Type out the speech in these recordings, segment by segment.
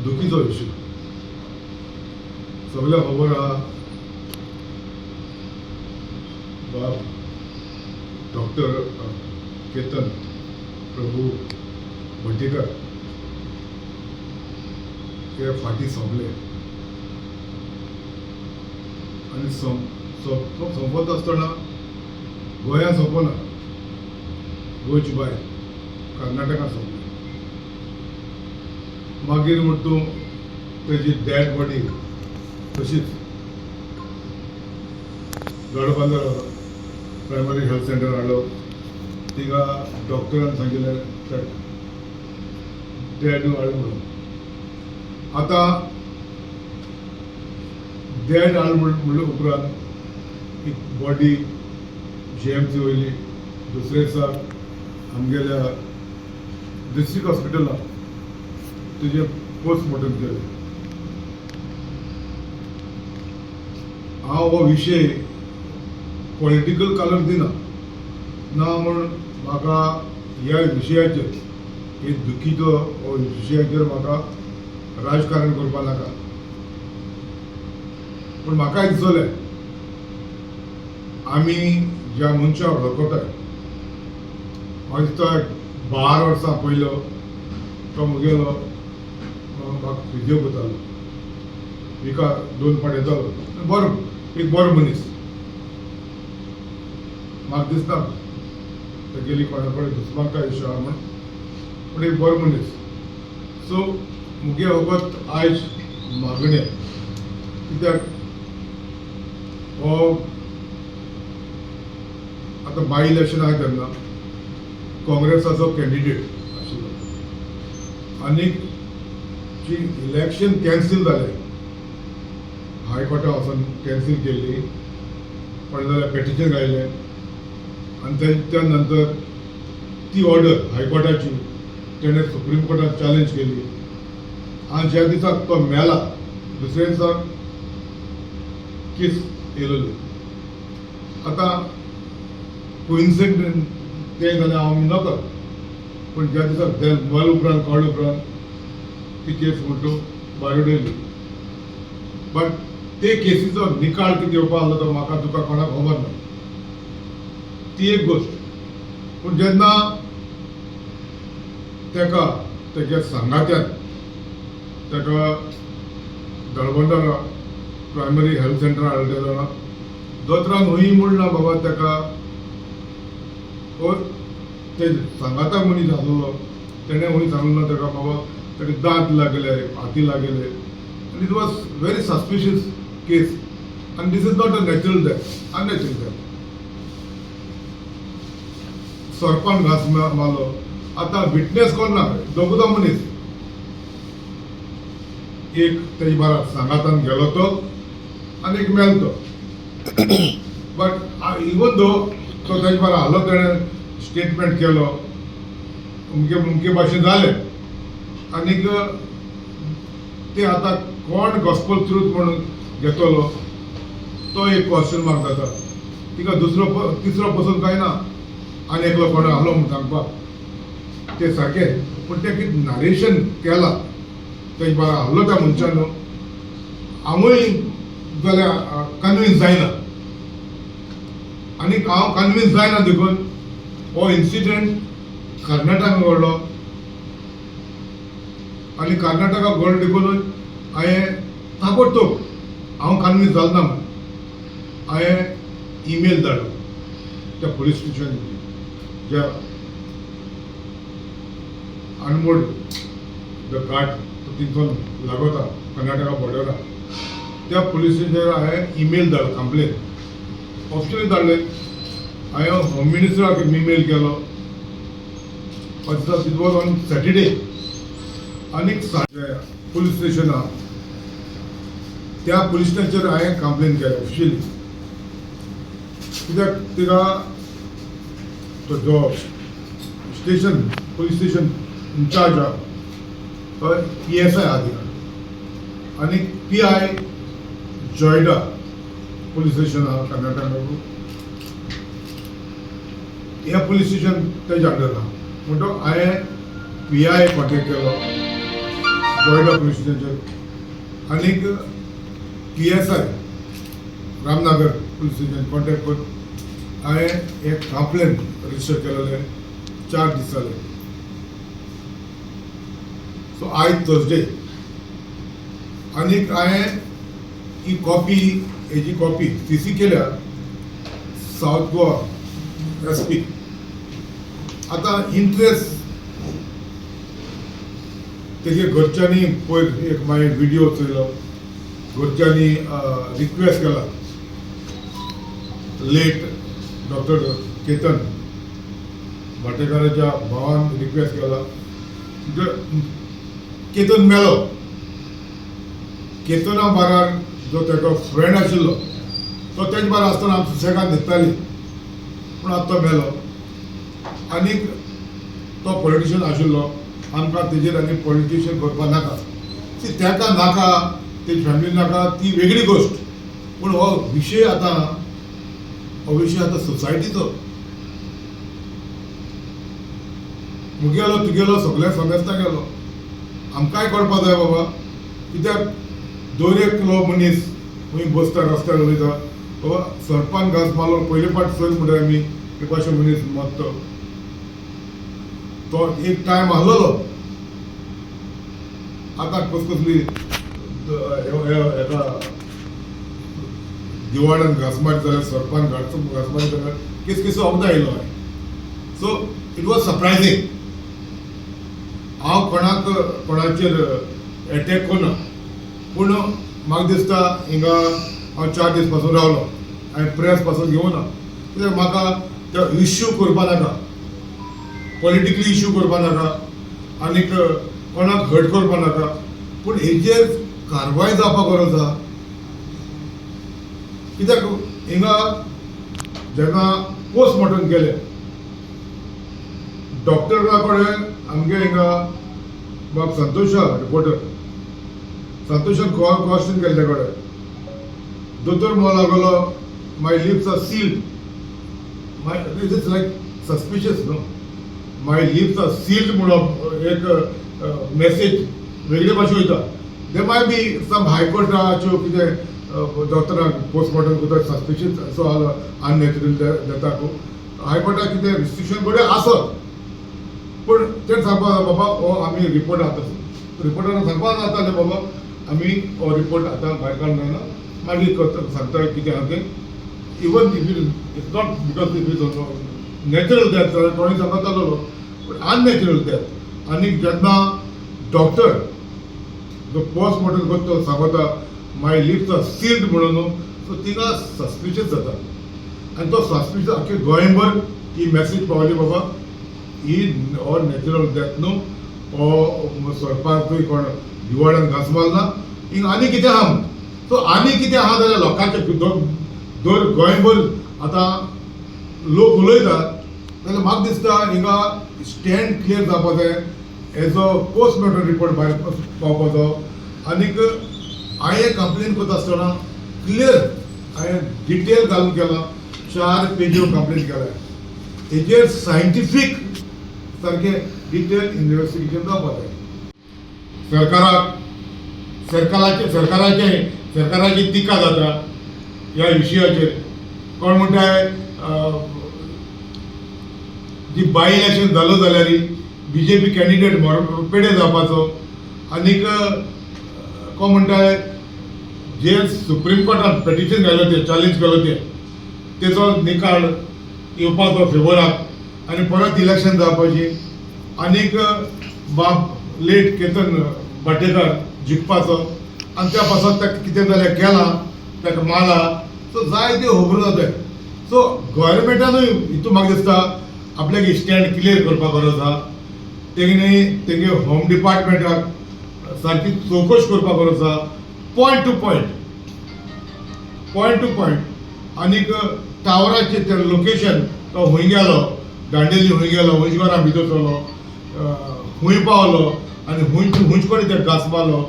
दुखीचो विशय. सगळ्यांक खबर आहा, बाब डॉक्टर केतन प्रभू भटीकर हे फाटीं सोंपले आनी सोंपत आसतना गोंयांत सोंपना, गोंयचे भायर कर्नाटकांत सोंपले. मागीर म्हण तूं तेजी डॅड बॉडी तशीच गडबंदर प्रायमरी हेल्थ सेंटर हाडलो. तिका डॉक्टरान सांगिल्लें डॅड हाड म्हणून. आतां डॅड हाड म्हणले उपरांत एक बॉडी जीएमसी वयली दुसरे दिसा आमगेल्या डिस्ट्रिक्ट हॉस्पिटलान तुजें पोस्टमॉर्टम केलें. हांव हो विशय पॉलिटिकल कलर दिना ना, म्हूण म्हाका ह्या विशयाचेर, हे दुखीचो हो विशयाचेर म्हाका राजकारण करपा नाका. पूण म्हाका दिसलें, आमी ज्या मनशाक वळखताय, म्हाका दिसता 12 वर्सां पयलो तो म्हगेलो म्हाका फिजियो करतालो. विका दोन फावट येतालो. बरो, एक बरो मनीस. म्हाका दिसना तेगेली कोणा कडेन दुस्मानकाय अशें आहा म्हूण, पूण एक बरो मनीस. सो मुगे वखद आयज मागणें, कित्याक हो आतां बाय इलेक्शन आहा तेन्ना काँग्रेसाचो कॅन्डिडेट आशिल्लो आनीक जी इलेक्शन कॅन्सील जालें, हायकोर्टा वचून कॅन्सील केल्ली, पण जाल्यार पेटिशन घायलें आनी त्या नंतर ती ऑर्डर हायकोर्टाची तेणें सुप्रीम कोर्टात चॅलेंज केली. आनी ज्या दिसाक तो मेला, दुसऱ्या दिसाक केस येयलेली. आतां कोइन्सिडंट तें जाल्यार हांव नकळ, पूण ज्या दिसाक मेले उपरांत, कळ्ळे उपरांत ती केस म्हणटू भायर उडयली. बट ते केसीचो निकाल कितें येवपा आसलो तो म्हाका तुका कोणाक खबर ना. ती एक गोश्ट. पूण जेन्ना तेका तेज्या सांगात्यान तेका दळबंदरा प्रायमरी हेल्थ सेंटर हाडले जाणा, दोतोरान हूंय म्हणना बाबा तेका ओ ते सांगाता मनीस आसलेलो, तेणें हूंय सांगलो ना तेका बाबा तेका दांत लागले, हाती लागले. आनी it was very suspicious case आनी this is not a natural death, unnatural death. सोरपान घास मारलो. आतां विटनेस कोण ना, दोगूच मनीस, एक तेजे बारा सांगातान गेलो तो आनी एक मेलो तो. बट इवन दो तो तेजे बारा हालो, तेणें स्टेटमेंट केलो, अमके अमके भाशेन जालें. आनीक ते आतां कोण गॉस्पल ट्रूथ म्हणून घेतलो तो एक क्वेश्चन मार्क जाता. तिका दुसरो तिसरो पसून काय ना आनी एकलो कोण आहलो म्हूण सांगपाक ते सारकें. पूण तें कितें नरेशन केलां, तेजे बारा आहलो त्या मनशान, न्हू हांवूय जाल्यार कन्विन्स जायना. आनी हांव कन्विन्स जायना देखून हो इन्सिडंट कर्नाटका घडलो आनी कर्नाटका घडलो देखून हांवें ताबडतोब, हांव कन्विन्स जालो ना म्हूण हांवें ईमेल धाडलो त्या पुलीस स्टेशन, ज्या अनमोड the घाट थिंगसून लागता कर्नाटका बॉर्डरा, त्या पुलीस स्टेशनार हांवें ईमेल धाडलो, कंप्लेन ऑफिशियली धाडले. हांवें होम मिनिस्टराक ईमेल केलो. It was on Saturday. आनीक पुलीस स्टेशन आहा त्या पुलीस स्टेशनाचेर हांवें कंप्लेन केलें ऑफिशियली, कित्याक तिका तो जो स्टेशन, पुलीस स्टेशन इन्चार्ज आहा तो पीएसआय आहा तिका आनी पीआय जोयडा पुलीस स्टेशन आहा कर्नाटका, हे पुलीस स्टेशन तेज्या अंडर आहा. म्हणटो हांवें पीआय कॉन्टेक्ट केलो. जोयडा पुलीस स्टेशनाचेर आनीक PSI Ramnagar police station contact करून हांवें एक कंप्लेन रजिस्टर केलेलें 4 दीस जाले. सो आयज थर्सडे आनीक हांवें ही कॉपी, हेजी कॉपी सीसी केल्या सावथ गोवा एसपी. आतां इंट्रस्ट तेजे घरच्यांनी पयर एक मागीर व्हिडिओ चोयलो. घरच्यांनी रिक्वेस्ट केला लेट डॉक्टर केतन भाटेकाराच्या भावान रिक्वेस्ट केला. केतन मेलो, केतना बारार जो ताका फ्रेंड आशिल्लो तो तेज बारा आसतना आमी सुसेगाद न्हिदताली, पूण आतां तो मेलो आनीक तो पॉलिटिशियन आशिल्लो. आमकां तेजेर आनी पॉलिटिशियन करपा नाका. सी, ताका नाका, तेजी फॅमिली नाका, ती वेगळी गोश्ट. पूण हो विशय आतां, हो विशय आतां सोसायटीचो, मुगेलो, तुगेलो, सगळ्या समेस्तां गेलो. आमकांय कळपा जाय बाबा, कित्याक दर एकलो मनीस खंय बसता, रस्त्यार उलयता, बाबा सरपान घांस मारलो. पयले फावट चोयल म्हणटा आमी एक अशें मनीस मरतो. तो एक टायम आहलोलो. आतां कसली हेका दिवाळान घांस मारीत जाल्यार, सरपान घांस मारीत जाल्यार केस केसो अवदा आयलो. So it was surprising. हांव कोणाक कोणाचेर एटॅक करना, पूण म्हाका दिसता हिंगा हांव 4 दीस पासून रावलो, हांवें प्रेस पासून घेवना, कित्याक म्हाका तो इश्यू करपा नाका, पॉलिटिकली इश्यू करपा नाका आनीक कोणाक हर्ट करपा नाका. पूण हेजेर कारवाय जावपाक गरज आहा, कित्याक हिंगा जेन्ना पोस्टमॉर्टम केलें डॉक्टरा कडेन, आमगे हिंगा बाब संतोष रिपोर्टर, संतोषान क्वेश्चन केल्ले कडेन दोतोर म्हणूंक लागलो, "My lips are sealed." My it's like suspicious, no? "My lips are sealed" म्हणून एक मेसेज वेगळे भाशेन वयता. There might be some हायकोर्टाच्यो कितें डॉक्टरांक पोस्टमॉर्टम करता, सस्पिशियस असो अननॅचरल डेथाक हायकोर्टाक कितें रिस्ट्रिक्शन कडेन आसत. पूण तें सांगपा बाबा, हो आमी रिपोर्ट आतां रिपोर्टरान सांगपा जातालें, बाबा आमी हो रिपोर्ट आतां भायर काडूंक जायना, मागीर करता, सांगता कितें आहा तें. Even if it's not, because if is natural death जाल्यार कोणूय सांगतालो, पूण अननॅचरल डेथ आनी जेन्ना डॉक्टर जो पोस्टमॉर्टम करता तो सांगता "My lips are sealed" म्हणून, सो तिका सस्पिशियस जाता आनी तो सस्पिशियस आख्खे गोंयभर ही मॅसेज पावली, बाबा ही हो नॅचरल डेथ न्हू, हो सरपांचूय कोण दिवाळ्यान घांस मारना, हिंगा आनी कितें आहा. सो आनी कितें आहा जाल्यार लोकांचे दर गोंयभर आतां लोक उलयतात जाल्यार म्हाका दिसता हिंगा स्टँड क्लियर जावपा जाय, हेजो पोस्टमॉर्टम रिपोर्ट भायर पावपाचो. आनीक हांवें कंप्लेन करता आसतना क्लियर हांवें डिटेल घालून केला, 4 पेज्यो कंप्लेन केल्या. हेजेर सायंटिफीक सारकें डिटेल इन्वेस्टिगेशन जावपा जाय. सरकाराक सरकाराचे सरकाराचे सरकाराची टिका जाता ह्या विशयाचेर. कोण म्हणटाय जी बाय इलेक्शन जालो जाल्यार बीजेपी कॅन्डिडेट पेडे जावपाचो. आनीक कोण म्हणटाय जे सुप्रीम कोर्टान पिटिशन घायलो ते चॅलेंज केलो ते तेचो निकाल येवपाचो फेवराक आनी परत इलेक्शन जावपाची, आनीक बाब लेट केतन भाटेकार जिखपाचो आनी त्या पासत ताका कितें जाल्यार केलां, ताका मारला. सो जायत्यो खबरो जाताय. सो गव्हर्मेंटानूय हितून म्हाका दिसता आपल्याक स्टँड क्लियर करपाक गरज आहा. तेगे तेगे होम डिपार्टमेंटाक सारकी चवकश करपाक गरज आहा, point to point, point to point. आनीक टावराचें तें लोकेशन, तो खंय गेलो, दांडेली खंय गेलो, खंयच्या घरा भितर सरलो, खंय पावलो आनी खंयचे खंयचे कडेन ते घांस मारलो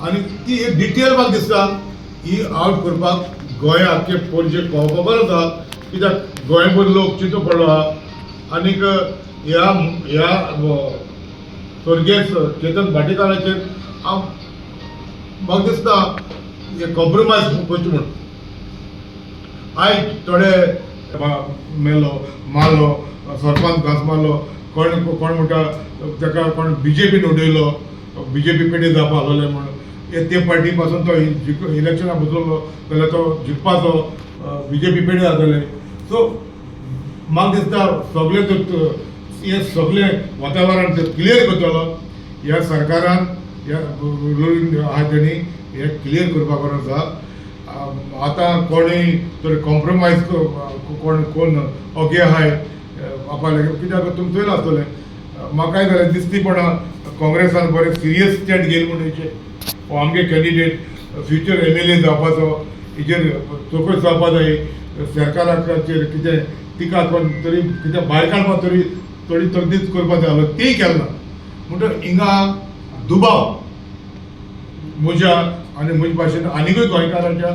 आनी ती एक डिटेल म्हाका दिसता ही आवट करपाक गोंया आख्खे पणजे पावपा गरज आहा, कित्याक गोंयभर लोक चिंतून पडलो आहा. आनीक ह्या ह्या स्वर्गेस्त चेतन भाटीकाराचेर हांव, म्हाका दिसता हे कॉम्प्रोमायज करचें म्हूण. आयज थोडे मेलो मारलो, सरपंच घांस मारलो, कोण कोण म्हणटा ताका कोण बीजेपीन उडयलो, बीजेपी पेडे जावपा आसलेले म्हूण. हे ते पार्टी पासून तो इलेक्शनाक बसलो जाल्यार तो जिखपाचो, बीजेपी पेडे जातले. सो म्हाका दिसता सगळें हे सगळें वातावरण ते क्लियर करतलो. ह्या सरकारान, ह्या रुलींग आहा तेणी हें क्लियर करपाक गरज आसा. आतां कोणूय तर कॉम्प्रोमायज कोण कोण ओगे आहाय आपले, कित्याक तुमी चोयलां आसतलें. म्हाकाय जाल्यार दिसतीपणा काँग्रेसान बरें सिरियस स्टँड घेयल म्हूण हेचेर हो आमगे कॅन्डिडेट फ्युचर एमएलए जावपाचो, हेजेर चवकशी जावपा जाय. सरकाराचेर कितें टिका करून तरी कितें भायर काडपा तरी थोडी तरतूद करपा जाय आसलो, तेय केलें ना. म्हणटकीर हिंगा दुबाव म्हज्या आनी म्हजे भाशेन आनीकूय गोंयकारांच्या.